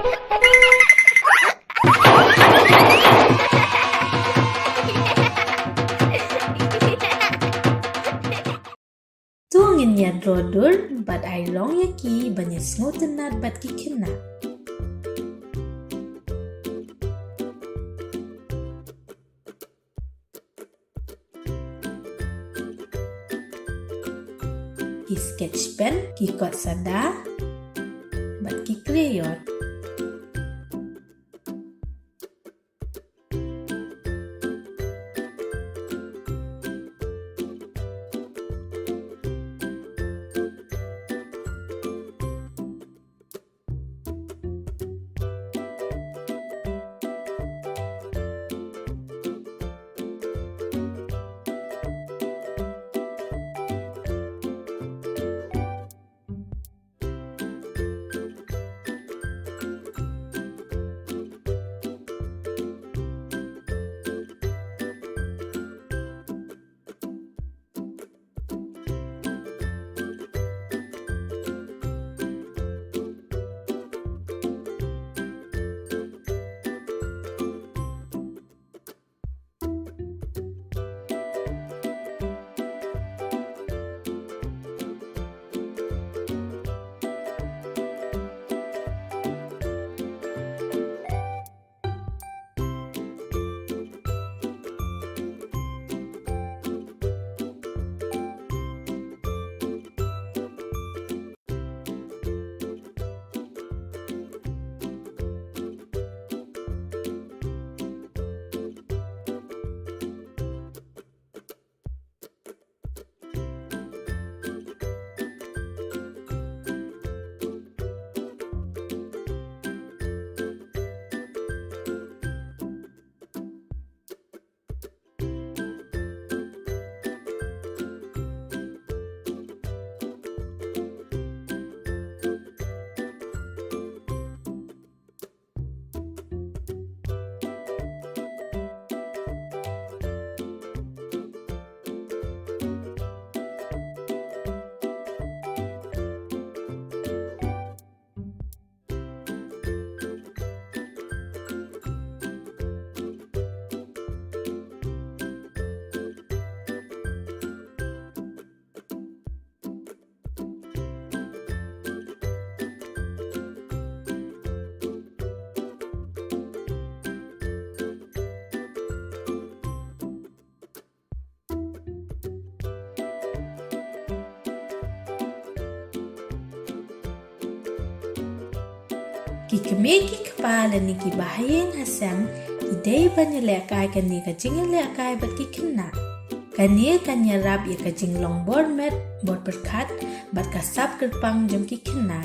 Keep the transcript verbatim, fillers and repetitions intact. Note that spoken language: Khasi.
To ngin ïa draw dur bad ai long ïa ki ban ïa sngewtynnat bad ki khynnah. Ki sketch pen, ki kot sada bad ki crayon. Ki kmie ki kpa lane ki bahaïing hasem ki dei ban ïalehkai kane ka jingïalehkai bad ki khynnah. Kane kan ïarap ïa ka jinglong bor met, bor pyrkhat bad ka sap kyrpang jong ki khynnah.